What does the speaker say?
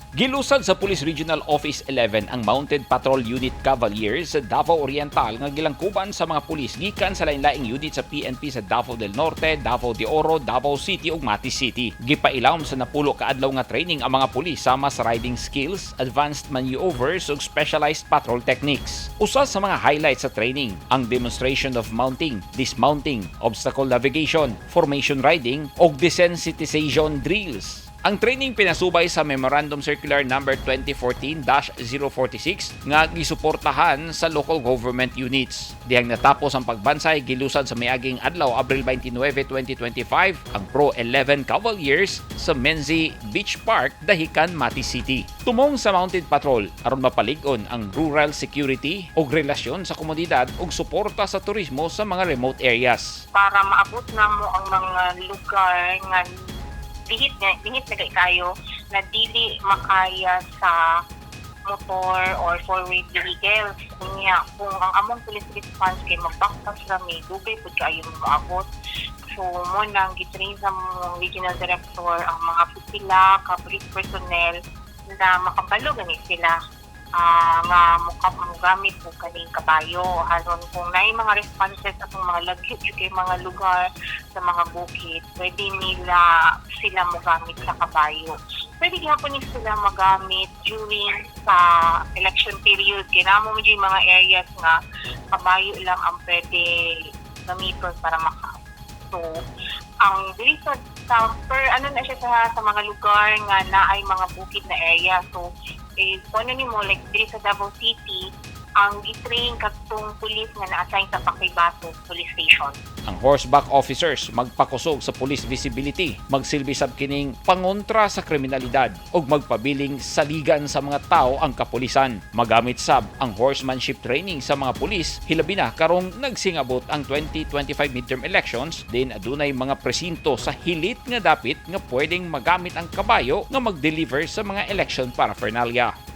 Gilusad sa Police Regional Office 11 ang Mounted Patrol Unit Cavaliers sa Davao Oriental nga gilangkuban sa mga pulis gikan sa lain-laing unit sa PNP sa Davao del Norte, Davao de Oro, Davao City ug Mati City. Gipailawom sa 10 ka adlaw nga training ang mga pulis sama sa riding skills, advanced maneuvers ug specialized patrol techniques. Usa sa mga highlights sa training ang demonstration of mounting, dismounting, obstacle navigation, formation riding ug desensitization drills. Ang training pinasubay sa Memorandum Circular Number 2014-046 nga gisuportahan sa local government units. Dihang natapos ang pagbansay, gilusad sa miaging adlaw, Abril 29, 2025, ang Pro 11 Cavaliers sa Menzi Beach Park, Dahican, Mati City. Tumong sa Mounted Patrol aron mapalig-on ang rural security ug relasyon sa komunidad ug suporta sa turismo sa mga remote areas. Para maabot namo ang mga lugar nga lihit nga lihit na kay kayo na dili makaya sa motor or four-wheel vehicles. Unya, kung ang among police response kay mag-backpass ra mi, dugay pud kaayo mo moabot. So, mao nang gitrain sa among regional director ang mga pipila ka police personnel na makabalo gani sila nga muka mogamit og kaning kabayo aron kung naay mga responses atong mga lagyo jud kay mga lugar sa mga bukid, pwede nila sila mogamit sa kabayo. Pwede gihapon ni sila magamit during sa election period kay naa man yung mga areas nga kabayo lang ang pwede gamiton para maka. So ang diri sa per ano na siya sa mga lugar nga naay mga bukid na area. So eh, kung ano nimo, like diri sa Davao City, ang gitrain kadtong pulis nga na-assign sa Paquibato Police Station. Ang horseback officers magpakusog sa police visibility, magsilbi sab kining pangontra sa kriminalidad ug magpabiling saligan sa mga tao ang kapulisan. Magamit sab ang horsemanship training sa mga pulis hilabi na karong nagsingabot ang 2025 midterm elections din adunay mga presinto sa hilit nga dapit nga pwedeng magamit ang kabayo nga mag-deliver sa mga election paraphernalia.